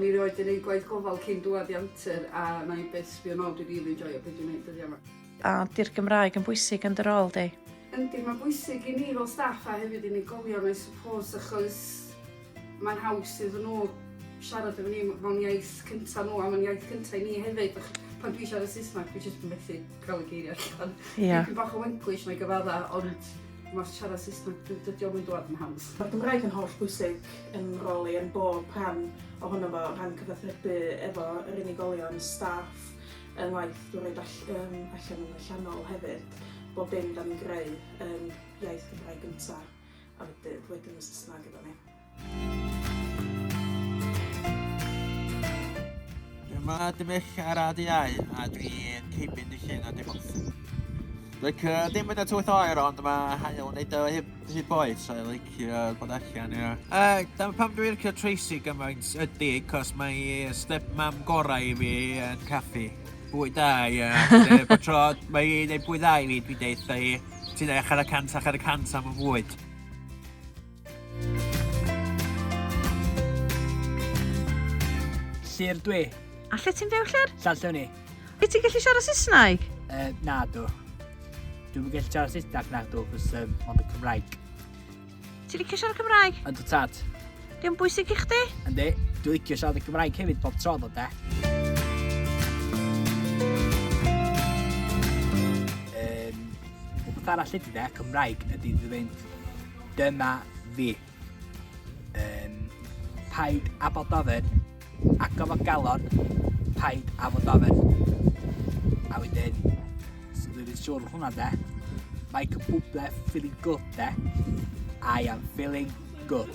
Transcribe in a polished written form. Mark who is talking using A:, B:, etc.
A: O'n i rioed 'di neud gwaith gofal cyn dŵad i Antur a na i byth sbio nôl, dwi rili enjoio be dwi'n neud dyddia 'ma.
B: A 'di'r Gymraeg yn bwysig yn dy rôl di?
A: Yndi, mae'n bwysig i ni fel staff a hefyd unigolion I suppose achos mae'n haws iddyn nhw siarad efo ni mewn iaith cynta nhw a mae'n iaith cynta i ni hefyd. Pan dwi'n siarad Saesneg dwi jyst yn methu cael y geiriau allan.
B: Ia.
A: Dipyn bach o Wenglish na i gyfadda ond mae siarad Saesneg dydy o'm yn dwad yn haws.
C: Mae'r Gymraeg yn holl bwysig yn rôl i yn bob rhan ohono fo, rhan cyfathrebu efo yr unigolion, staff, yng ngwaith dwi'n roid all, um, allan yn allanol hefyd, bob dim da ni'n greu yn iaith Gymraeg gynta a wedyn, wedyn y Saesneg efo ni.
D: Dwi yma dymell ar ADau a dwi'n ceibyn y llun a dim ond. Licio dim yn y tywydd oer ond mae haul yn neud o heb rhy boeth so I licio bod allan ia. Uh, dyma pam dwi'n licio Tracy gymaint ydy cos mae step mam gorau i fi yn caffi. Bwyd da ia. Bob tro mae hi'n neud bwyd dda i fi dwi'n deud hi ti'n allan y cant allan y cant am y fwyd.
E: Llyr dwi.
B: A lle ti'n byw, Llyr?
E: Llanllwni.
B: Wyt ti'n gallu siarad Saesneg?
E: Uh, na dw. Dwi'n gallu siarad Saesneg na dw, cos um, ond y Cymraeg.
B: Ti'n licio siarad Cymraeg?
E: Yndw tad.
B: Di o'n bwysig i chdi?
E: Yndi. Dwi'n licio siarad y Cymraeg hefyd bob tro ddo, de. Um, Rhywbeth arall ydy de, Cymraeg ydy ddweud dyma fi. Um, paid a bod ofyn, ac o galon, paid a bod ofyn. A wedyn, so dwi'n siŵr hwnna de, Michael Bublé feeling good de. I am feeling good.